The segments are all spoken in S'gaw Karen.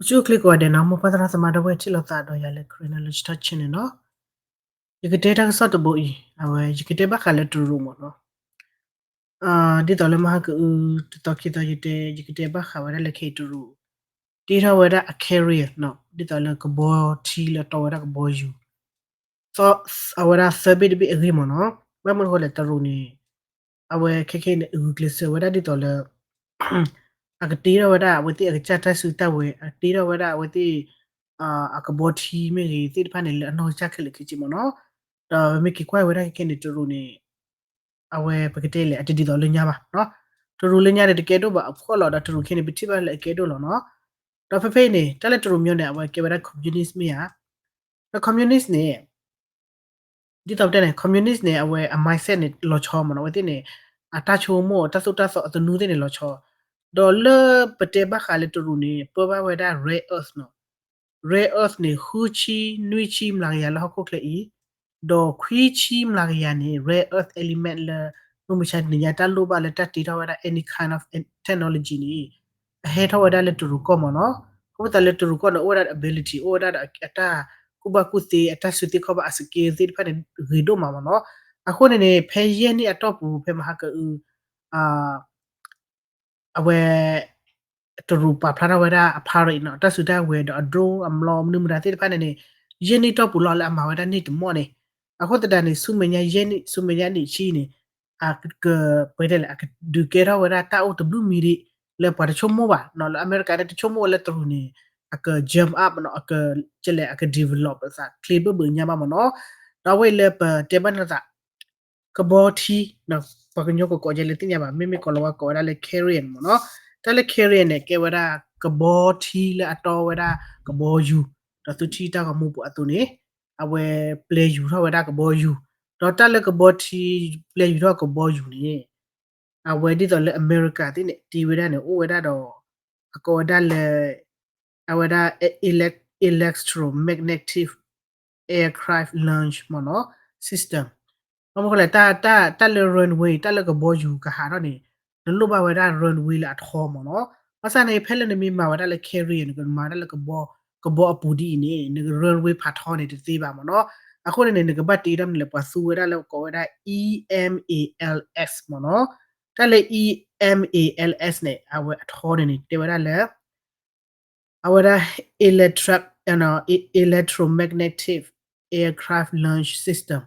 ကၠိၣ်ချ့ကိးဂၤဒဲးနီၤ မိၢ်ပၢ်သရၣ်သမါဒီပုၢ်ဝဲၢ်ထံၣ်လိာ်သးဒီးယၤလၢ Karen Knowledge Talk Channel နီၤ. ယကတဲတၢ်ကစီၣ်တဘိအံၤ အဝဲ ယကတဲဘၣ်ဃးလၢတရူးမ့ၢ်နီၤ. ဒ်သိးလၢမဟါကအု တသီခံသီယတဲ ယကတဲဘၣ်ဃးဝဲဒၣ်လၢခဲအံၤတရူး တ့ထီၣ်ဝဲဒၣ်အ carrier နီၤ ဒ်သိးလၢကဘီထံလၢတီဝဲဒၣ်ကဘီယူၤ အဝဲဒၣ်သၢဘ့ၣ်တဘ့ၣ်အဂ့ၢ်မ့ၢ်နီၤ. ဘၣ်မနုၤဃိလဲၣ်တရူးန့ၣ် အဝဲခဲခဲန့ၣ် ဂုာ်ကျဲးစၢးဝဲဒၣ်ဒ်သိးလၢ အကတ့ထီၣ်ဝဲဒၣ်အဝဲသ့ၣ်အကစၢ်တၢ်စုတၢ်ဝဲၤ အကတ့ထီၣ်ဝဲဒၣ်အဝဲသ့ၣ် အကဘီထံမ့ၢ်ဂ့ၤသ့ၣ်တဖၣ်န့ၣ် လၢအနီၢ်ကစၢ်ခဲလၢာ်ခဲဆ့မ့ၢ်နီၤ. ဒီးပမ့ၢ်က့ၤကွၢ်ဝဲဒၣ်ခဲခဲန့ၣ် တရူးန့ၣ် အဝဲပကတဲလဲၣ် အတဒ်သိးလၢညါဘၣ်နီၤ. တရူးလၢညါန့ၣ် တကဲဒိၣ်ဘၣ်အဖှီၣ်လီၤ ဒီးတရူးခဲန့ၣ် ပထံၣ်ဘၣ်လၢအကဲဒိၣ်လီၤနီၤ. ဒီးဖဲဖဲအံၤန့ၣ် တၢ်လၢတရူးမညီန့ၣ် အဝဲကဲဝဲဒၣ် communist မ့ၢ်ဧါ. ဒီး communist န့ၣ် ဒ်သိးပတဲန့ၣ် communist န့ၣ် အဝဲအ mindset န့ၣ် လီၤဆီမ့ၢ်နီၤ အဝဲသ့ၣ်န့ၣ် အတၢ်ဆိကမိၣ် တၢ်သိၣ်တၢ်သီအသနူသ့ၣ်န့ၣ်လီၤဆီ. ဒီးလၢပတဲဘၣ်ဃးလၢတရူးန့ၣ် ပၢဘၣ်ဝဲဒၣ် rare earth နီၤ. rare earth န့ၣ် ဃုဆံနွံဆံမျးကယၤလၢဟီၣ်ခိၣ်ချၢအံၤ, ဒီးခွံဆံမျးကယၤန့ၣ် rare earth element လၢ မုၢ်မဆါတနံၤညါတၢ်လိၣ်ဘၣ်လၢတၢ်တ့ထီၣ်ဝဲဒၣ် any kind of technology န့ၣ် အဟဲထီၣ်ဝဲဒၣ်လၢတရူးကီၢ်မ့ၢ်နီၤ. အဃိသတးလၢတရူးကီၢ်န့ၣ် အိၣ်ဝဲဒၣ်ဒီး ability အိၣ်ဝဲဒၣ်ဒီးအတၢ်ကူၣ်ဘၣ်ကူၣ်သ့ အတၢ်စုသ့ခီၣ်ဘၣ်အ skill သ့ၣ်တဖၣ်န့ၣ် ဂ့ၤဒိၣ်မးမ့ၢ်နီၤ. အဃိန့ၣ်န့ၣ် ဖဲယဲၢ်နံၣ်အတီၢ်ပူၤ ဖဲမဟါကအု အဝဲ တရူးပာ်ဖျါထီၣ်ဝဲဒၣ်အ parade နီၤ တၢ်စုတၢ်ဝဲၤဒီးအ drone အမျိာ်မနုၤမတၤသ့ၣ်တဖၣ်န့ၣ်န့ၣ် ယဲၢ်နံၣ်တီၢ်ပူၤလီၤလၢအမၤဝဲဒၣ်န့ၢ်တမီၢ်န့ၣ်. အဃိသတးန့ၣ် ဆူမဲာ်ညါယဲၢ်နံၣ် ဆူမဲာ်ညါနံၣ်ဆံန့ၣ် အက ပတဲလဲၣ် အကဒုးကဲထီၣ်ဝဲဒၣ်တၢ်အိၣ်တဘျုးမံၤဒံး လၢပှၤတဆိကမိၣ်ဘၣ်နီၤ လၢအမဲရကၤန့ၣ်တဆိကမိၣ်ဝဲလၢတရူးန့ၣ် အက jump up နီၤ အက ကလဲၣ် အက develop အသးချ့ဘၢၣ်ဘၢၣ်ညါဘၣ်မ့ၢ်နီၤ. ဒီးအဝဲအံၤလၢပတဲဘၣ်န့ၣ်သး ကဘီထံ ပှၤကညီကကိးကဲလၢသ့ၣ်ညါဘၣ် မ့မ့ၢ်ကိးလီၤဝဲကိးဝဲဒၣ်လၢ carrier မ့ၢ်နီၤ. တၢ်လၢ carrier န့ၣ် ကဲဝဲဒၣ်ကဘီထံလၢအတီဝဲဒၣ်ကဘီယူၤ ဒီးသုထံၣ်တၢ်ဂီၤမူပူၤအသိးန့ၣ် အဝဲပျဲယူၤထီၣ်ဝဲဒၣ်ကဘီယူၤ ဒီးတၢ်လၢကဘီထံပျဲယူၤထီၣ်ကဘီယူၤန့ၣ် အဝဲဒ်သိးလၢအမဲရကၤသ့ၣ်န့ၣ် တ့ဝဲဒၣ်န့ၣ် အိၣ်ဝဲဒၣ်ဒီး အကိးဝဲဒၣ်လၢ အဝဲဒၣ် elec- electromagnetic aircraft launch မ့ၢ်နီၤ system ဘၣ်မနုၤဃိလဲၣ် တၢ်လၢ runway တၢ်လၢကဘီယူၤကဟးထီၣ်န့ၣ် နလိၣ်ဘၣ်ဝဲဒၣ် runway လၢအထီမ့ၢ်နီၤ. ဘၣ်ဆၣ်န့ၣ် ဖဲလၢနမ့ၢ်မၤဝဲဒၣ်လၢ carrier န့ၣ် နကမၤဝဲဒၣ်လၢ ကဘီအပူၤဒ်အံၤန့ၣ် နက runway ဖးထီန့ၣ်တသ့ဘၣ်မ့ၢ်နီၤ. အဃိန့ၣ်န့ၣ် နကဘၣ်တ့ထီၣ်မနုၤလဲၣ် ပှၤသူဝဲဒၣ်လၢကိးဝဲဒၣ် E M A L S မ့ၢ်နီၤ. တၢ်လၢ E M A L S န့ၣ် အဝဲအထီန့ၣ်န့ၣ် တဲဝဲဒၣ်လၢ အဝဲဒၣ် electric electromagnetic aircraft launch system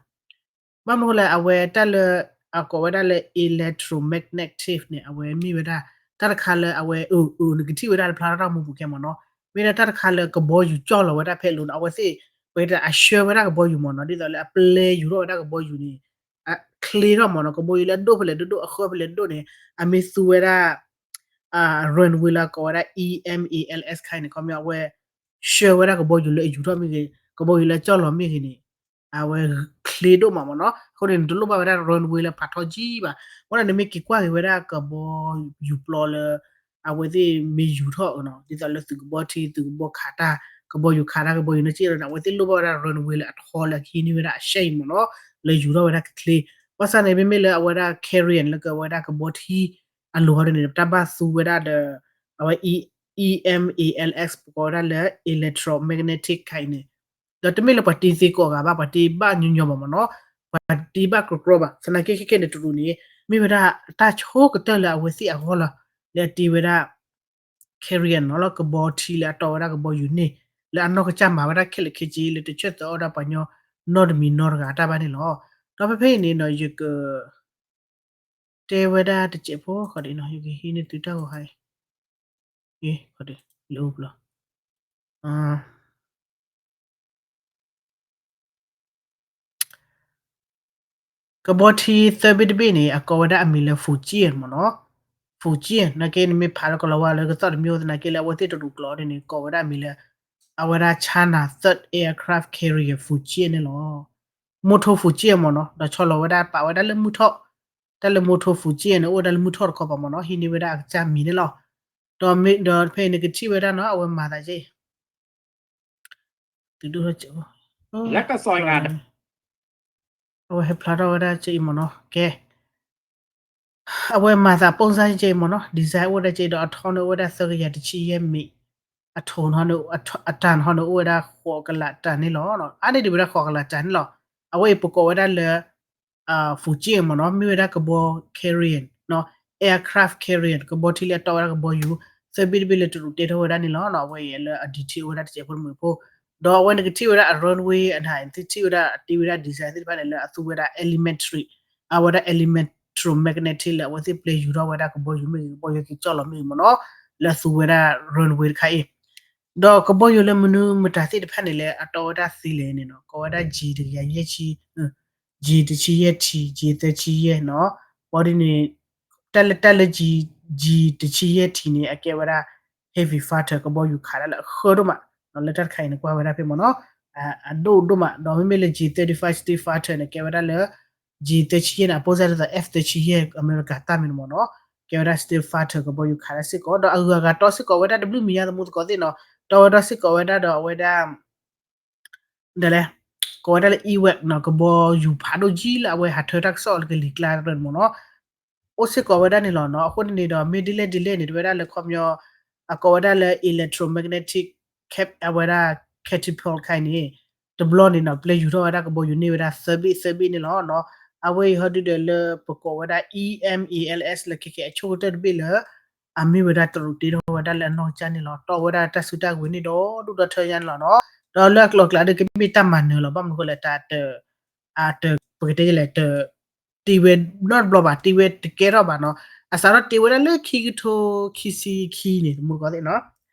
ဘၣ်မနုၤလဲၣ် အဝဲတၢ်လၢ အကိးဝဲဒၣ်လၢ electromagnetic န့ၣ် အဝဲမ့ၢ်ဝဲဒၣ် တၢ်တခါလၢအဝဲ အ အ နကထံၣ်ဝဲဒၣ်တဖျါထီၣ်တၢ်မူပူၤခဲမ့ၢ်နီၤ. မ့ၢ်ဒၣ်တၢ်တခါလၢကဘီယူၤကၠီၣ်လီၤဝဲဒၣ်ဖဲအလိၤန့ၣ် အဝဲသ့ၣ် ပကတဲအဆှၢဝဲဒၣ်ကဘီယူၤမ့ၢ်နီၤ ဒ်သိးလၢအပျဲယူၤထီၣ်ဝဲဒၣ်ကဘီယူၤန့ၣ် ချ့ထီၣ်မ့ၢ်နီၤ ကဘီယူၤလၢအဒိၣ်ဖဲလဲၣ်ဒိၣ်ဒိၣ် အဃၢဖဲလဲၣ်ဒိၣ်န့ၣ် အမ့ၢ်သူဝဲဒၣ် runway လၢကိးဝဲဒၣ် E M A L S ခါအံၤန့ၣ် ခီပညီအဝဲ ဆှၢဝဲဒၣ်ကဘီယူၤလၢအယူၤထီၣ်မ့ၢ်ဂ့ၤ ကဘီယူၤလၢအကၠီၣ်လီၤမ့ၢ်ဂ့ၤန့ၣ် အဝဲချ့ဒိၣ်မးမ့ၢ်နီၤ အဃိန့ၣ် နတလိၣ်ဘၣ်ဝဲဒၣ် runway လၢဖးထီကံဘၣ် အဃိန့ၣ် နမ့ၢ်က့ၤကွၢ်က့ၤဝဲဒၣ်ကဘီယူၤပျီလၢ အဝဲသ့ၣ်မ့ၢ်ယူၤထီၣ်နီၤ ဒ်သိးလၢသုးကဘီထံ သုးကဘီခးတၢ် ကဘီယူၤခးတၢ် ကဘီယူၤန့ၣ်စ့ၢ်ကီးန့ၣ် အဝဲသ့ၣ်လိၣ်ဘၣ်ဝဲဒၣ် runway လၢအထီလၢအကဟံးန့ၢ်ဝဲဒၣ်အရှဲအံၤမ့ၢ်နီၤ လၢယူၤထီၣ်ဝဲဒၣ်ကချ့ ဘၣ်ဆၣ်န့ၣ် မ့မ့ၢ်လၢအဝဲဒၣ် carrier လၢကဝဲဒၣ်ကဘီထံ အလိၤဟီဒ်န့ၣ် တၢ်ဘၣ်သူဝဲဒၣ်ဒီး အဝဲ E- EMALS ပကိးဝဲဒၣ်လၢ electromagnetic ခါအံၤန့ၣ် ဒီးတမ့ၢ်လၢပှၤတ့သ့ကိးဂၤဘၣ် ပှၤတ့ဘၣ်ညီညီဘၣ်မ့ၢ်နီၤ ပှၤတ့ဘၣ်ကြီကြီဘၣ် သနာ်က့ခဲကဲန့ၣ်တရူးန့ၣ် မ့ၢ်ဝဲဒၣ်တၢ်ဆိကတၢၢ်လၢအဝဲသ့ၣ်အဂီၢ်လီၤ လၢအတ့ဝဲဒၣ် carrier နီၤလၢကဘီထံ လၢအတီဝဲဒၣ်ကဘီယူၤန့ၣ် လၢအနီၢ်ကစၢ်မၤဝဲဒၣ်ခဲလၢာ်ခဲဆ့ လၢတဆၢသၢအီၣ်ဒၣ်ပှၤညီနီတမံၤနီတဂၤအတၢ်ဘၣ်န့ၣ်လီၤ. ဒီးဖဲဖဲအံၤန့ၣ်နီၤ ယက တဲဝဲဒၣ်တစဲးဖိဃီဒ်နီၤ ယကဟံးန့ၢ်သုတၢ်ဂီၤဟါအံၤ ဃီဒ် လၢအိၣ်ဘျီ ကဘီထံသၢဘ့ၣ်တဘ့ၣ်န့ၣ် အကိးဝဲဒၣ်အမံၤလၢ Fujian မ့ၢ်နီၤ Fujian နာ်က့နမ့ၢ်ဖးလၢကလီၤဝါလၢကသီၣ်တမံၤအိၣ်သနာ်က့လၢအဝဲသ့ၣ်တရူးကျိာ်န့ၣ် ကိးဝဲဒၣ်အမံၤလၢ အဝဲဒၣ် China third aircraft carrier Fujian န့ၣ်လီၤ. မူထိ Fujian မ့ၢ်နီၤ ဒီးဆီလီၤဝဲဒၣ်ပာ်ဝဲဒၣ်လၢမုၢ်ထီၣ် တၢ်လၢမူထိ Fujian န့ၣ် အိၣ်ဝဲဒၣ်လၢမုၢ်ထီၣ်တခီပၤမ့ၢ်နီၤ ဟံးန့ၢ်ဝဲဒၣ်အကစၢ်မံၤန့ၣ်လီၤ. ဒီးဖဲအံၤနကထံၣ်ဝဲဒၣ်နီၤ အဝဲမၤသးကဲ သုဒိၣ်ထီၣ်ကဲ အဝဲဟဲဖျါထီၣ်ဝဲဒၣ်ကဲအံၤမ့ၢ်နီၤ ကဲ အဝဲမၤသးပိၢ်စၢ်ကဲအံၤမ့ၢ်နီၤ design အိၣ်ဝဲဒၣ်ကဲအံၤဒီးအထီန့ၣ်အိၣ်ဝဲဒၣ်သၢကယၤတဆံယဲၢ်မံး အထ အတၢ်ဟီန့ၣ်အိၣ်ဝဲဒၣ်ဃိးကလးတၢ်န့ၣ်လီၤ. အါန့ၢ်ဒံးဝဲဒၣ်ဃိးကလးတၢ်န့ၣ်လီၤ. အဝဲအံၤပကိးဝဲဒၣ်လၢ Fuji မ့ၢ်နီၤ မ့ၢ်ဝဲဒၣ်ကဘီ carrier နီၤ aircraft carrier ကဘီထံလၢအတီဝဲဒၣ်ကဘီယူၤ သၢဘ့ၣ်တဘ့ၣ်လၢတရူးတ့ထီၣ်ဝဲဒၣ်န့ၣ်လီၤ. အဝဲအံၤလၢအ detail အိၣ်ဝဲဒၣ်တစဲးဖိတမုာ်ဖိ ဒီးအဝဲန့ၣ်ကထံၣ်ဝဲဒၣ်အ runway အနၤ ထံၣ်ဝဲဒၣ်အတ့ဝဲဒၣ် design သ့ၣ်တဖၣ်န့ၣ် လၢအသူဝဲဒၣ် elementary အဝဲဒၣ် electromagnetic လၢအဝဲသ့ၣ်ပျဲယူၤထီၣ်ဝဲဒၣ်ကဘီယူၤမ့ၢ်ဂ့ၤ ကဘီယူၤက့ၤကၠီၣ်လီၤမ့ၢ်ဂ့ၤမ့ၢ်နီၤ လၢအသူဝဲဒၣ် runway တခါအံၤ ဒီးကဘီယူၤလၢမနုၤမတၤသ့ၣ်တဖၣ်န့ၣ်လၢအတီဝဲဒၣ်သံလဲၣ်န့ၣ်နီၤ ကိးဝဲဒၣ် G တကယၤယဲၢ်ဆံ G တဆံယဲၢ်ထံ G သၢဆံယဲၢ်နီၤ ဘီဒ်န့ၣ် တၢ်လၢ တၢ်လၢ G G တဆံယဲၢ်ထံန့ၣ် အကဲဝဲဒၣ် heavy fighter ကဘီယူၤခးတၢ်လၢအဃၢဒိၣ်မး လၢတၢ်တခါအံၤန့ၣ်ကွၢ်ဝဲဒၣ်ဖဲမ့ၢ်နီၤ အဒိၣ်ဒိၣ်မး ဒီးမ့မ့ၢ်လၢ G thirty-five stealth fighter န့ၣ် ကဲဝဲဒၣ်လၢ G သၢဆံယဲၢ်န့ၣ် အပိစၢ်ဒ်သိး F သၢဆံယဲၢ် အမဲရကၤတၢ်မ့ၢ်န့ၣ်မ့ၢ်နီၤ ကဲဝဲဒၣ် stealth fighter ကဘီယူၤခးတၢ်စ့ၢ်ကီး ဒီးအဂုၤအဂၤတီစ့ၢ်ကီးဝဲဒၣ်တဘျုးမံၤညါသမူသကိးသ့ၣ်နီၤ တီဝဲဒၣ်စ့ၢ်ကီးဝဲဒၣ်ဒီးအဝဲဒၣ် ဒ်လဲၣ် ကိးဝဲဒၣ်လၢ E wag နီၤ ကဘီယူၤဖးဒိၣ်ကံလၢအဝဲဟးထၢတၢ်ကစီၣ်လၢကလံၤကျါတရၢန့ၣ်မ့ၢ်နီၤ အိၣ်စ့ၢ်ကီးဝဲဒၣ်န့ၣ်လီၤနီၤ အဃိန့ၣ်န့ၣ်ဒီး မ့ၢ်ဒ်လဲၣ်ဒ်လဲၣ်န့ၣ် တဝဲဒၣ်လၢခီပညီ အကိးဝဲဒၣ်လၢ electromagnetic cap အဝဲဒၣ် catapult ခါအံၤန့ၣ် တဘျီန့ၣ်နီၤ ပျဲယူၤထီၣ်ဝဲဒၣ်ကဘီယူၤန့ၢ်ဝဲဒၣ်သၢဘ့ၣ်သၢဘ့ၣ်န့ၣ်လီၤနီၤ အဝဲအံၤဟီဒုဒီးလၢပကိးဝဲဒၣ် E M A L S လၢခဲခဲအဆိကတၢၢ်တဘ့ၣ်လၢ အမ့ၢ်ဝဲဒၣ်တရူးတ့ထီၣ်ဝဲဒၣ်လၢအနီၢ်ကစၢ်န့ၣ်လီၤ တီဝဲဒၣ်တၢ်စုတၢ်ကဝဲၤန့ၣ်ဒီးဒိၣ်ဒီထၢညါန့ၣ်လီၤနီၤ ဒီးလၢအကျိၤအကျဲဒီးကမ့ၢ်တၢ်မၤနၢၤလီၤ ဘၣ်မနုၤဃိလဲၣ် တၢ်တ အတ ပကတဲလဲၣ် တ တ့ဝဲနီတဘျီဘၣ် တ့ဝဲတကဲထီၣ်ဘၣ်နီၤ အစးထီၣ်တ့ဝဲဒၣ်လၢခံကထိခံဆံခံန့ၣ် သမူသကိးသ့ၣ်နီၤ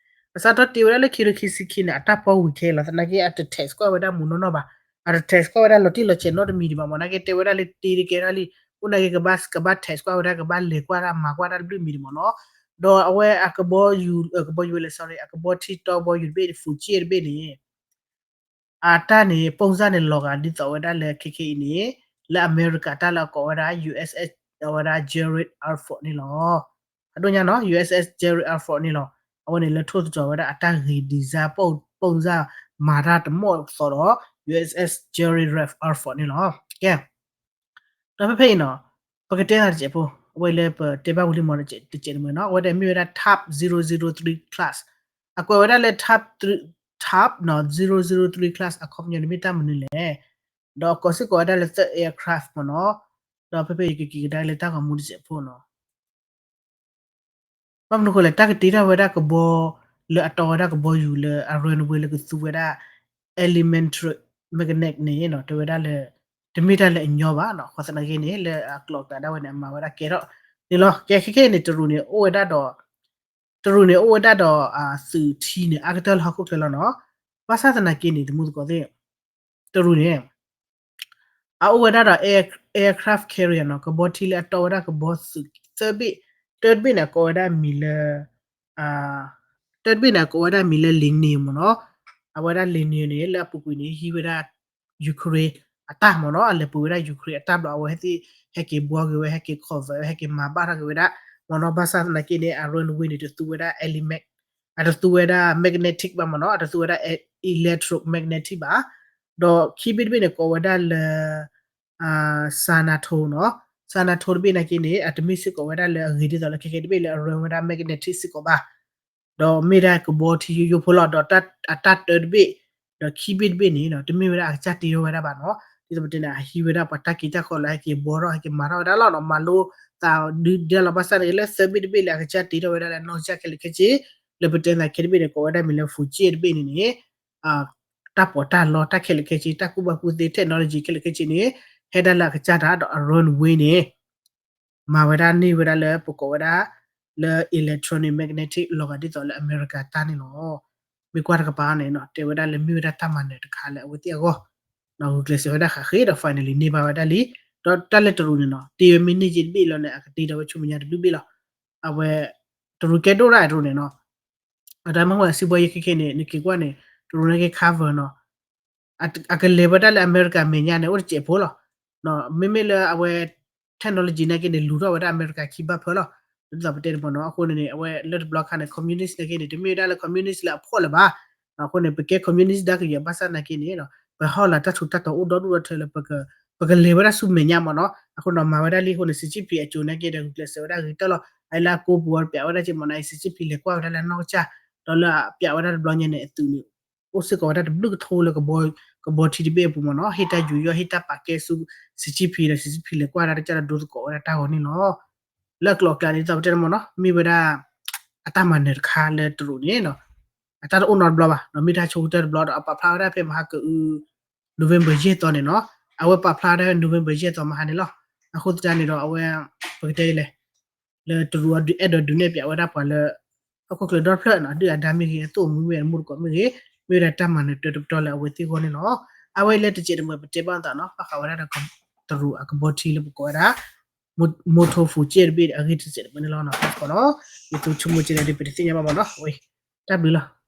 အစးထီၣ်တ့ဝဲဒၣ်လၢခံကထိခံဆံခံန့ၣ် အတၢ်ပီဝံၤခဲလီၤ သနာ်က့ အတ test ကွၢ်ဝဲဒၣ်မူနီၢ်နီၢ်ဘၣ် အတ test ကွၢ်ဝဲဒၣ်လီၤတံၢ်လီၤဆဲးနီတမံၤဒံးဘၣ်မ့ၢ် နာ်က့တဲဝဲဒၣ်လၢတ့တကဲထီၣ်လံ အိၣ်နာ်က့ ကဘၣ် ကဘၣ် test ကွၢ်ဝဲဒၣ် ကဘၣ်လဲၤကွၢ်တၢ်မၤကွၢ်တၢ်တဘျုးမံၤဒံးမ့ၢ်နီၤ ဒီးအဝဲအကဘီယူၤ ကဘီယူၤဝဲလဲၣ် sorry အကဘီထံတီကဘီယူၤတဘ့ၣ် Fuji တဘ့ၣ်န့ၣ် အတၢ်န့ၣ် ပိၣ်စၢ်န့ၣ် လီၤဂာ်ဒ်သိးဝဲဒၣ်လၢခဲခဲအံၤန့ၣ် လၢအမဲရကၤတၢ်လၢအကိးဝဲဒၣ် U S S အဝဲဒၣ် Gerald R Ford န့ၣ်လီၤ. အဒိၣ်ညါနီၤ U S S Gerald R Ford န့ၣ်လီၤ. အဝဲန့ၣ်လၢထိၣ်သတြီၤဝဲဒၣ်အတၢ်ဂ့ၤ design ပိၣ်စၢ်မၤတၢ်တမီၣ်အသိးဒီး U S S Gerald Ralph R Ford န့ၣ်လီၤ. ကဲ ဒီးဖဲဖဲအံၤနီၤ ပကတဲသးတစဲးဖိ အဝဲလၢပတဲဘၣ်ဝံၤလံမ့ၢ်တစဲးတမံၤနီၤ အဝဲဒၣ်မ့ၢ်ဝဲဒၣ် Type zero zero three class အကွဲးဝဲဒၣ်လၢ Type three Type နီၤ zero zero three class အခီပညီန့ၣ်မ့ၢ်တၢ်မနုၤလဲၣ်. ဒီးအကိးစ့ၢ်ကီးဝဲဒၣ်လၢ third aircraft မ့ၢ်နီၤ. ဒီးဖဲဖဲအံၤကက့ၤကဒါလၢတၢ်ဂီၤမူတစဲးဖိနီၤ ဘၣ်မနုၤဃိလဲၣ် တၢ်ကတ့ထီၣ်ဝဲဒၣ်ကဘီ လၢအတီဝဲဒၣ်ကဘီယူၤလၢအ runway လၢကသူဝဲဒၣ် electromagnetic န့ၣ်နီၤ တဲဝဲဒၣ်လၢ တမ့ၢ်တၢ်လၢအညီဘၣ်နီၤ ဃိသနာ်က့န့ၣ် လၢအကျိၤအကျဲဒၣ်ဝဲန့ၣ် အမၤဝဲဒၣ်ကဲထီၣ်န့ၣ်လီၤ. ကဲခဲခဲအံၤန့ၣ် တရူးန့ၣ် အိၣ်ဝဲဒၣ်ဒီး တရူးန့ၣ် အိၣ်ဝဲဒၣ်ဒီး သုးထံန့ၣ် အါကတၢၢ်လၢဟီၣ်ခိၣ်ချၢလီၤနီၤ. ဘၣ်ဆၣ်သနာ်က့န့ၣ် တမူသကိးသ့ၣ် တရူးန့ၣ် အအိၣ်ဝဲဒၣ်ဒီး air- aircraft carrier နီၤ ကဘီထံလၢအတီဝဲဒၣ်ကဘီသုးသၢဘ့ၣ်, တၢတဘ့ၣ်န့ၣ် အကိးဝဲဒၣ်မံၤလၢ တၢတဘ့ၣ်န့ၣ် အကိးဝဲဒၣ်မံၤလၢ Lenin မ့ၢ်နီၤ. အဝဲဒၣ် Lenin န့ၣ် လၢအပူၤကွံာ်န့ၣ် ဟံးဝဲဒၣ် Ukraine အတၢ်မ့ၢ်နီၤ. အလဲၤပှ့ၤဝဲဒၣ် Ukraine အတၢ်ဘျီ အဝဲသ့ၣ်ဟဲက့ၤဘှီက့ၤဝဲ ဟဲက့ၤ convert ဝဲ ဟဲက့ၤမၤဘၣ်ထီၣ်က့ၤဝဲဒၣ်မ့ၢ်နီၤ. ဘၣ်ဆၣ်သနာ်က့န့ၣ် အ runway န့ၣ် တသူဝဲဒၣ် element အတသူဝဲဒၣ် magnetic ဘၣ်မ့ၢ်နီၤ, အတသူဝဲဒၣ် electromagnetic ဘၣ်. ဒီးခံဘ့ၣ်တဘ့ၣ်န့ၣ် ကိးဝဲဒၣ်လၢ Sanato နီၤ. Sanato တဘ့ၣ်နာ်က့န့ၣ် အတမ့ၢ်စ့ၢ်ကီးဝဲဒၣ်လၢအဂ့ၤဒ်သိးလၢခဲခဲတဘ့ၣ်လၢအ run ဝဲဒၣ် magnetic စ့ၢ်ကီးဘၣ်. ဒီးမ့ၢ်ဒၣ်ကဘီထံယိယိဖိလီၤ. ဒီးအတၢ်တၢတဘ့ၣ် ဒီးခံဘ့ၣ်တဘ့ၣ်န့ၣ် တမ့ၢ်ဝဲဒၣ်အကစၢ်တ့ထီၣ်ဝဲဒၣ်ဘၣ်နီၤ. ဒ်သိးပတဲန့ၣ် အဟံးဝဲဒၣ်ပှၤတၢ်က့ၤတၢ်ဃီလၢဟဲက့ၤဘှီထီၣ် ဟဲက့ၤမၤထီၣ်ဝဲဒၣ်လီၤနီၤ. မၤလိသးဒုးဒဲလီၤ. ဘၣ်ဆၣ်န့ၣ် လၢသၢဘ့ၣ်တဘ့ၣ်လၢအကစၢ်တ့ထီၣ်ဝဲဒၣ်လၢအနီၢ်ကစၢ်ခဲလၢာ်ခဲဆ့ လၢပတဲသးခဲတဘ့ၣ်န့ၣ် ကိးဝဲဒၣ်မံၤလၢ Fuji တဘ့ၣ်န့ၣ်န့ၣ် တၢ်ပီးတၢ်လီတၢ်ခဲလၢာ်ခဲဆ့ တၢ်ကူၣ်ဘၣ်ကူၣ်သ့ technology ခဲလၢာ်ခဲဆ့န့ၣ် ဟဲဒၣ်လၢအကစၢ်တၢ်ဒီးအ runway န့ၣ် မၤဝဲဒၣ်န့ၢ်ဝဲဒၣ်လၢပကိးဝဲဒၣ် လၢ electromagnetic လီၤဂာ်ဒ်သိးလၢအမဲရကၤတၢ်န့ၣ်လီၤ. မ့ၢ်ကွၢ်တကပၤန့ၣ် တဲဝဲဒၣ်လၢမ့ၢ်ဝဲဒၣ်တၢ်မၤနၢၤတခါလၢအဝဲသ့ၣ်အဂီၢ် ဂုာ်ကျဲးစၢးဝဲဒၣ်ဃးဃ့ဒီး finally န့ၢ်ဘၣ်ဝဲဒၣ်လံ. ဒီးတၢ်လၢတရူးန့ၣ်နီၤ တ့ဝဲမ့ၢ်န့ၢ်က့တဘ့ၣ်လီၤန့ၣ် အကတ့ထီၣ်ဝဲဆူမဲာ်ညါတဘျုးဘ့ၣ်လီၤ. အဝဲ တရူးကဲဒိၣ်ဒၣ်တရူးန့ၣ်နီၤ အတၢ်မ့ၢ်ဝဲစံးဘှီယဲခဲခဲန့ၣ် နက့ၤကွၢ်န့ၣ် တရူးန့ၣ်က့ cover နီၤ အကလဲၤဝဲဒၣ်လၢအမဲရကၤမဲာ်ညါန့ၣ် အိၣ်တစဲးဖိလီၤ. မ့မ့ၢ်လၢအဝဲ technology နာ်က့န့ၣ် လူၤထီၣ်ဝဲဒၣ်အမဲရကၤခံဘၣ်ဖၢလီၤ. ဒ်သိးပတဲန့ၣ်မ့ၢ်နီၤ အဃိန့ၣ်န့ၣ် အဝဲလၢတဘျီခါန့ၣ် communist နာ်က့န့ၣ် တမ့ၢ်ဝဲဒၣ်လၢ communist လၢအဖှီၣ်လၢၤဘၣ်. အဃိန့ၣ် ပကဲ communist ဒါကယၤ ဘၣ်ဆၣ်နာ်က့န့ၣ် ပဟီၣ်လာ်တၢ်ထူးတၢ်တီၤအိၣ်ဒီဒူၣ်ဒီထၢလၢ ပကလဲၤဝဲဒၣ်ဆူမဲာ်ညါမ့ၢ်နီၤ. အဃိန့ၣ် မၤဝဲဒၣ်လံအဃိန့ၣ် စံးကၠံၣ်ဖံးအစိၤနာ်က့ဒီး ဂုာ်ကျဲးစၢးဝဲဒၣ်ဂ့ၤတၢၢ်လီၤ. အလၢအကိးပူၤအီၤတပျးဝဲဒၣ်က့မ့ၢ်နီၤ စံးကၠံၣ်ဖံးလဲၤကွၢ်ဝဲဒၣ်လၢအနီၢ်ကစၢ် ဒီးလၢအပျးဝဲဒၣ်တဘျီညါန့ၣ် အသုးန့ၣ် အိၣ်စ့ၢ်ကီးဝဲဒၣ်တဘျုးကထိလၢ ကဘီထံတဘ့ၣ်အပူၤမ့ၢ်နီၤ, ဟ့ၣ်တၢ်ယူးယီၣ် ဟ့ၣ်တၢ်ပာ်ကဲဆူ စံးဆံဖံဒီး စံးဆံဖံလဲၤကွၢ်ဒၣ်တကၢ်ဒီး ဒိသကိးဝဲဒၣ်တၢ်ဂီၤန့ၣ်လီၤ. လၢအကျိၤအကျဲဒ်သိးပတဲန့ၣ်မ့ၢ်နီၤ မ့ၢ်ဝဲဒၣ် အတၢ်မၤနၢၤတခါလၢတရူးန့ၣ်နီၤ အတၢ်တအိၣ်နီတဘျီဘၣ်နီၤ, မ့ၢ်တၢ်ဆိကတၢၢ်တဘျီဒီး အပာ်ဖျါဝဲဒၣ်ဖဲမဟါကအု November ယဲၢ်သီန့ၣ်နီၤ, အဝဲပာ်ဖျါဝဲဒၣ် November ယဲၢ်သီမဟါန့ၣ်လီၤ. အဃိသတးန့ၣ်ဒီး အဝဲ ပကတဲလဲၣ် လၢတရူးအဲၣ်ဒိးဒုးနဲၣ်ဖျါဝဲဒၣ်ပှၤလၢ ဟီၣ်ခိၣ်ချၢဒီဖျၢၣ်နီၤ ဒုၣ်ဒါမ့ၢ်ဂ့ၤ အသိၣ်မူမ့ၢ်ဂ့ၤ အမူတကိးမ့ၢ်ဂ့ၤ မ့ၢ်ဝဲဒၣ်တၢ်မၤနၢၤတၢတပတီၢ်လၢအဝဲသ့ၣ်အဂီၢ်န့ၣ်လီၤ. အဝဲလၢတစဲးတမှဲၤပတဲဘၣ်သးနီၤ ဘၣ်ဃးဝဲဒၣ်ဒီး တရူးအကဘီထံလၢပကိးဝဲဒၣ် မူထိၣ်ဖူးကဲတဘ့ၣ်အဂ့ၢ်တစဲးတမှဲၤန့ၣ်လီၤနီၤ. ယသူဆိကမိၣ်ကဲဒီး ပတသ့ၣ်ညါဘၣ်မ့ၢ်နီၤ, ဝဲ တၢ်ဘျုးလီၤ.